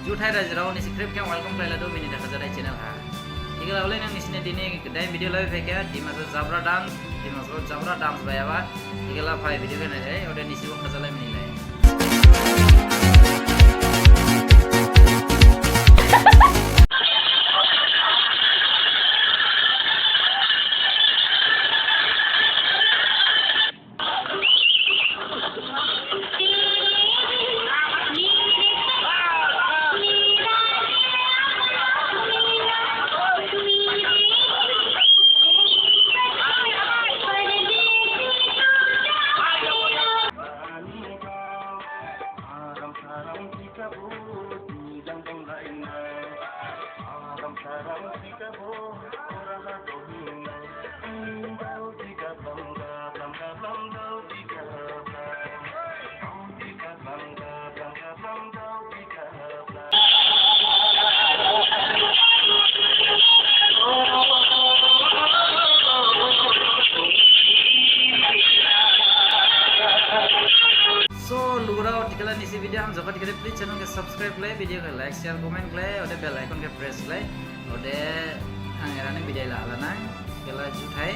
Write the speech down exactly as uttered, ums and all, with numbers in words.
Juthai rajirao, nisi khrip khe welcome khlailadu mini Dakha Jathai channel ha. Thikhala olei nang nisine dini gdain video labi phaikha, Dimasa Jabra dance, Dimasa Jabra dance bayaba. Thikhala phai video khe nailai, ode nisi bo khajalai minilai. So, lugurao, thikhala nisi video hamjaokha thikhala please channel khe subscribe khlai, video khe like, share, comment khlai, ode bell icon khe press khlai, ode ang eraning video lahalanang, thikhala juthai.